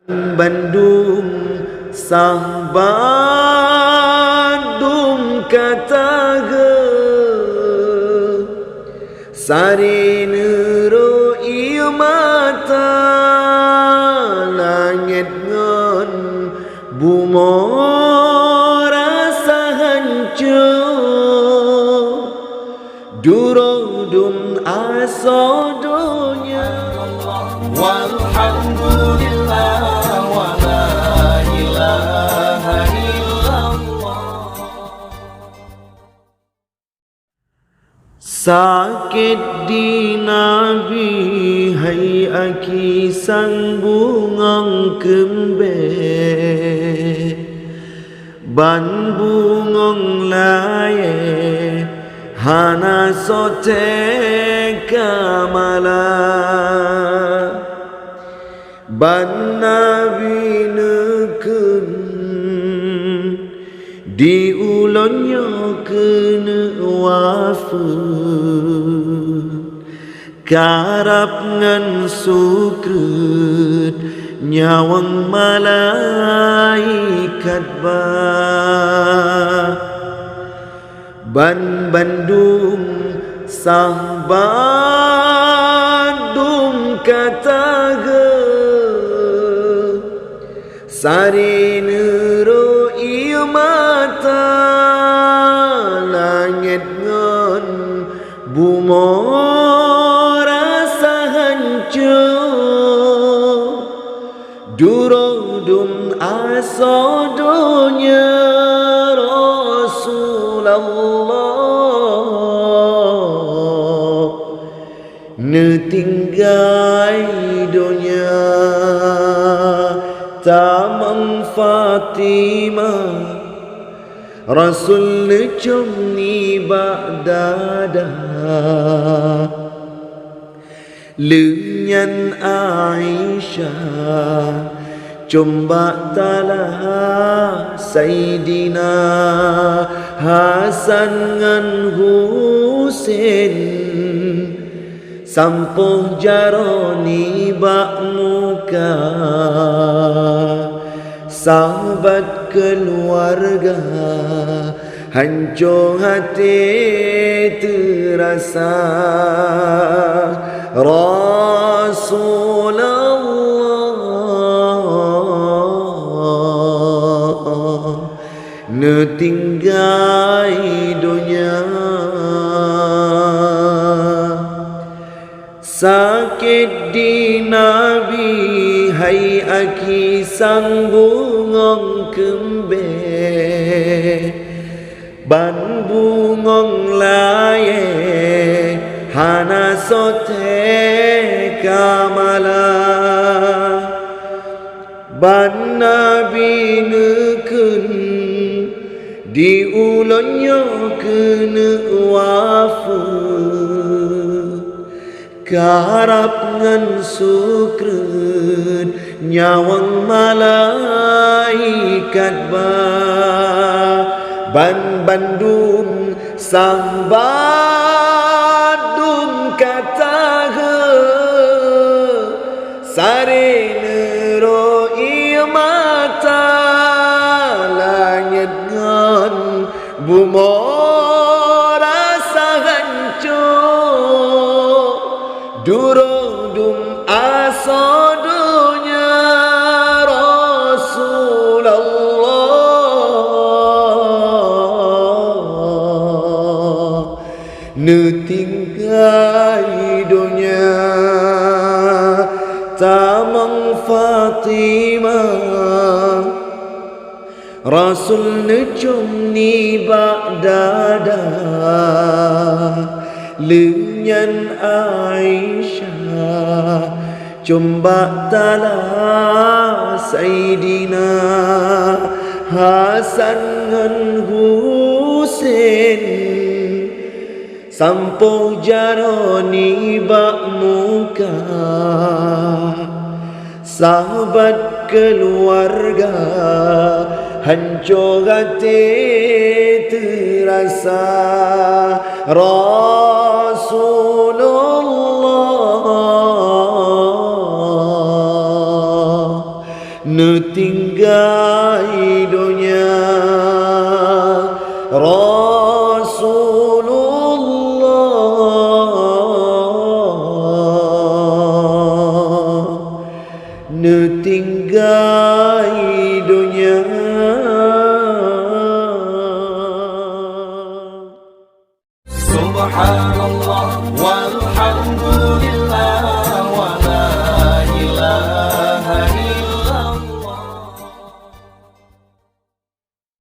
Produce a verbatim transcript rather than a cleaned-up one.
Bandum sah bandum ka tageuh, sari neurô ié mata, langét ngon bumoe rasa hanco. Duroe dum asoe donya. Walhamdulillah, wa la ilaha illallah. Sakét di Nabi, hai aki sang bungöng keumbée. Ban bungöng layée hana soe teuka mala. Ban Nabi neukheun, di ulôn nyoe keuneuk wafeuet. Karab ngon sukreut nyawöng malaikat ba. Ban bandum sah bandum ka tageuh. Sari neurô ié mata, langét ngon bumoe rasa hanco. Duroe dum asoe donya Rasulullah. Neutinggai donya tamong Fatimah, Rasul neucöm nibak dada. Leunyan Aisyah cöm bak tala Saidina Hasan ngon Husen. Sampôh jaroe nibak muka, sahabat keuluwarga hanco até teurasa. Rasulullah neutinggai donya. Sakét di Nabi, hai aki sang bungöng keumbée. Ban bungöng layée hana soe teuka mala. Ban Nabi neukheun, di ulôn nyoe keuneuk wafeuet. Karab ngon sukreut nyawöng malaikat ba. Ban bandum sah bandum ka tageuh. Sari neurô ié mata, langét ngon bumoe rasa hanco. Duroe dum asoe donya Rasulullah. Neutinggai donya tamong Fatimah, Rasul neucöm nibak dada. Leunyan Aisyah cöm bak tala Saidina Hasan ngon Husen. Sampôh jaroe nibak muka, sahabat keuluwarga hanco até teurasa. Rasulullah Neutinggai donya Rasulullah, neutinggai donya. Subhanallah walhamdulillah.